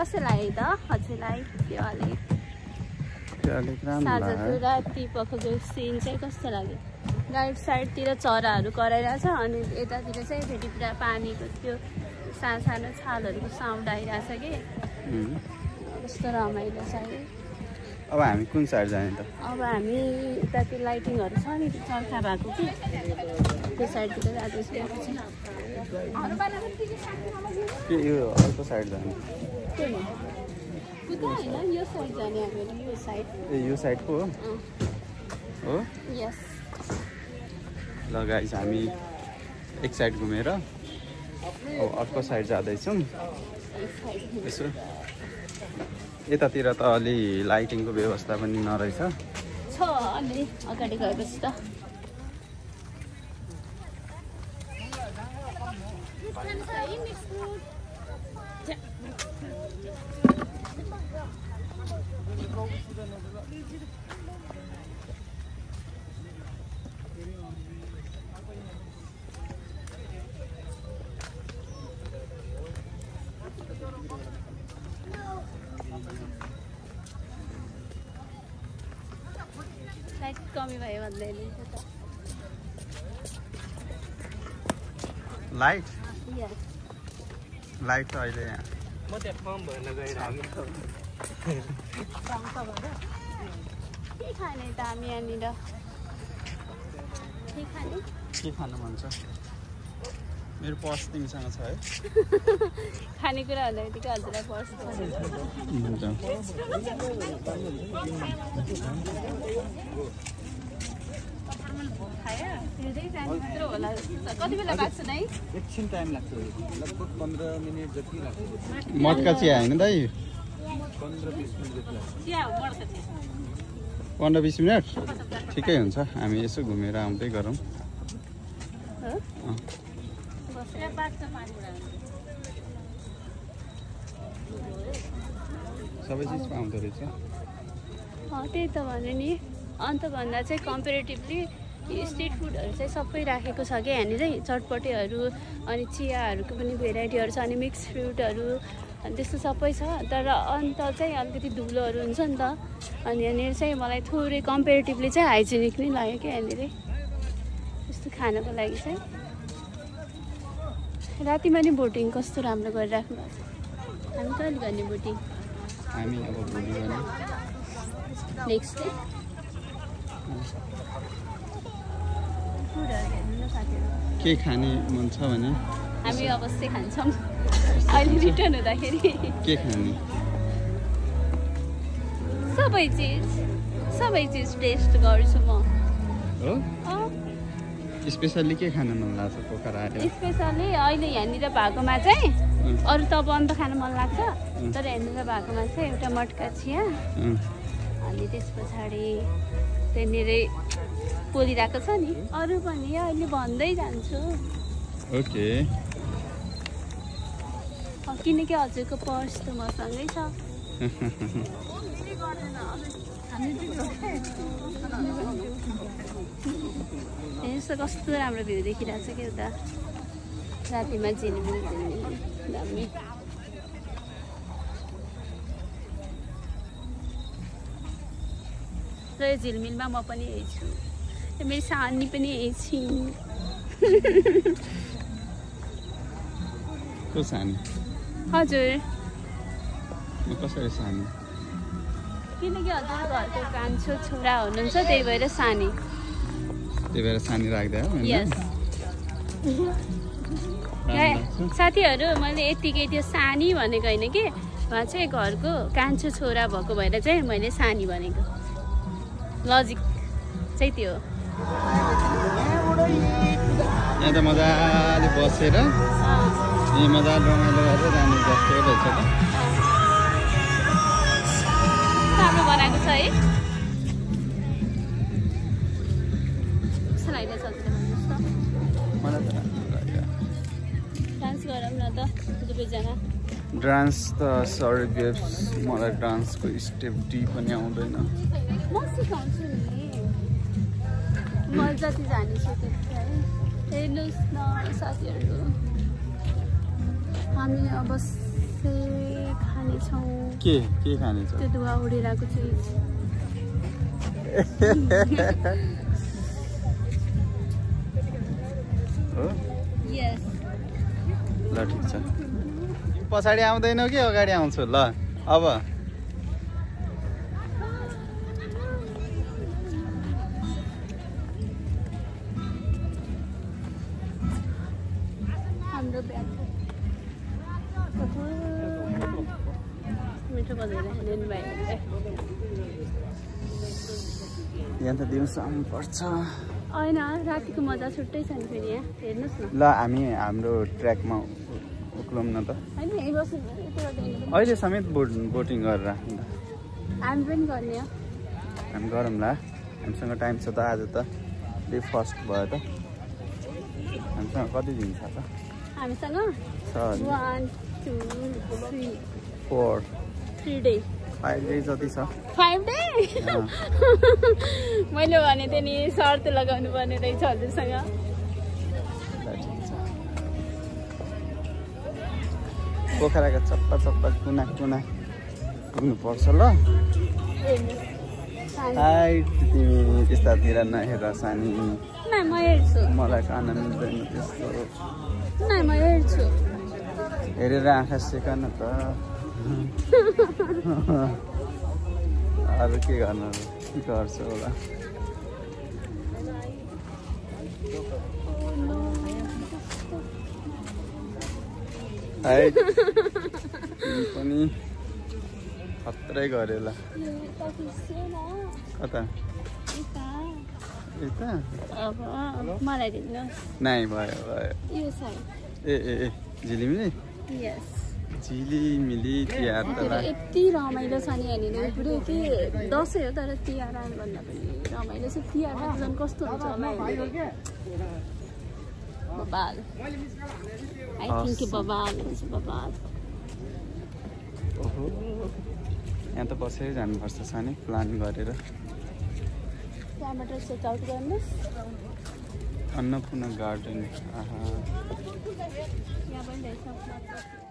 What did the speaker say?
कस्तो लाग्यो त हजुरलाई त्यो अलिक साँझको राति पखको सिन चाहिँ कस्तो लाग्यो? राइट साइडतिर चराहरू कराइरहेछ अनि यतातिर चाहिँ फेरि पुरा पानीको त्यो सानो छालहरूको साउन्ड आइरहेछ कि कस्तो रमाइलो छ है। अब हामी कुन साइड जाने त? अब हामी यता त्यो लाइटिङहरू छ नि चर्खा भएको कि त्यो साइडतिर जाँदैछ। यो अर्को साइड जाने होइन यो साइड जाने हामीहरू यो साइड। ए यो साइडको हो? यस। ल गाइस हामी एक साइड घुमेर अब अर्को साइड जाँदैछौँ। यसो यतातिर त अलि लाइटिङको व्यवस्था पनि नरहेछ छ अलि अगाडि गएपछि त। लाइट कमी भयो भन्दै लाइट लाइट त अहिले यहाँ म त्यहाँ फर्म भर्न गइरहेको के खाने त हामी यहाँनिर के खानु मन छ? मेरो पर्स तिमीसँग छ है? खानेकुरा भन्दा बित्तिकै हजुरलाई पर्स कति बेला लाग्छ नै? एकछिन टाइम लाग्छ लगभग 15 मिनट जति लाग्छ। मटका चिया होइन दाइ? 15-20 मिनट जति लाग्छ। 15-20 मिनट ठिकै हुन्छ। हामी यसो घुमेर आउँदै गरौँ। सबै चिज पाउँदो रहेछ। त्यही त भने नि। अन्त भन्दा चाहिँ कम्पेरिटिभली स्ट्रिट फुडहरू चाहिँ सबै राखेको छ क्या यहाँनिर। चटपटेहरू अनि चियाहरूको पनि भेराइटीहरू छ अनि मिक्स फ्रुटहरू अनि त्यस्तो सबै छ। तर अन्त चाहिँ अलिकति धुलोहरू हुन्छ नि त अनि यहाँनिर चाहिँ मलाई थोरै कम्पेरिटिभली चाहिँ हाइजेनिक नै लाग्यो क्या यहाँनिर यस्तो खानको लागि चाहिँ। रातिमा नि बोटिङ कस्तो राम्रो गरिराख्नु भएको छ। हामी कहिले गर्ने बोटिङ? हामी अब भोलि गर्ने नेक्स्ट डे। के खाने मन छ भने हामी अवश्य खान्छौँ अहिले रिटर्न हुँदाखेरि। के खाने? सबै चिज टेस्ट गर्छु म। हो? स्पेसली के खान मन लाग्छ पोखरा आएर? स्पेसली अहिले यहाँनिर भएकोमा चाहिँ अरू त बन्द खान मन लाग्छ तर यहाँनिर भएकोमा चाहिँ एउटा मटका चिया अनि त्यस पछाडि त्यहाँनिरै पोलिरहेको छ नि अरू पनि अहिले भन्दै जान्छु। ओके। किनकि हजुरको पर्स त मसँगै छ। यस्तो कस्तो राम्रो भ्यू देखिरहेको छ कि उता रातिमा झिलमिल दामी। र यो झिलमिलमा म पनि यही छु मेरो सानी पनि यही छिन्। को सानी? हजुर। कसरी सानी? किनकि हजुर घरको कान्छो छोरा हुनुहुन्छ त्यही भएर सानी। त्यही भएर सानी राख्दै हो? यस। साथीहरू मैले यतिकै त्यो सानी भनेको होइन कि उहाँ चाहिँ घरको कान्छो छोरा भएको भएर चाहिँ मैले सानी भनेको लजिक चाहिँ त्यो। यहाँ त मजाले बसेर यही मजाले रमाइलो गरेर जानु जस्तो रहेछ त। राम्रो बनाएको छ है। कस्तो लागिरहेछ हजुरलाई भन्नुहोस् त? मलाई त राम्रो लाग्यो। डान्स गरौँ न त दुवैजना। डान्स त सरी बेब्स मलाई डान्सको स्टेप डी पनि आउँदैन। म सिकाउँछु नि म जति जानिछु त्यति है। हेर्नुहोस् न साथीहरू हामी अवश्य खानेछौँ के खाने छ त्यो धुवा उडिरहेको चिज हो यस ल ठिक छ पछाडि आउँदैनौ कि अगाडि आउँछु ल अब हाम्रो ब्याग मिठो बजाइरहेको भाइहरूले यहाँ त दिउँसो आउनु पर्छ होइन रातिको मजा छुट्टै छ नि फेरि यहाँ हेर्नुहोस् न ल हामी हाम्रो ट्र्याकमा उक्लौँ न त होइन यहीँ बस्नु अहिले समेत बोटिङ गरेर हामी पनि गर्ने हो हामी गरौँला हामीसँग टाइम छ त आज त डे फर्स्ट भयो त हामीसँग कति दिन छ त हामीसँग छ 1 2 3 4 3 डे 5 डे जति छ 5 डे मैले भने थिएँ नि शर्त लगाउनु पर्ने रहेछ हजुरसँग पोखराको चप्पा चप्पा कुना कुना पुग्नुपर्छ ल तिमी त्यस्तातिर नहेर सानी नै म हेर्छु मलाई खान मिल्दैन त्यस्तो नै म हेर्छु हेरेर आँखा सेका न त अरू के गर्नु के गर्छु होला पनि खत्रै गऱ्यो ल कता यता अब मलाई दिनु नै भयो यो साइड ए झिलिमिली यस झिलिमिली तिहार त यति रमाइलो छ नि यहाँनिर पुरै के दसैँ हो तर तिहार भन्दा पनि रमाइलो छ तिहारमा झन् कस्तो हुन्छ होला बबाल आई थिङ्क बबाल हुन्छ बबाल ओहो यहाँ त बसेरै जानुपर्छ सानी प्लान गरेर त्यहाँबाट चेक आउट गर्नुहोस् अन्नपूर्ण गार्डन यहाँ पनि रहेछ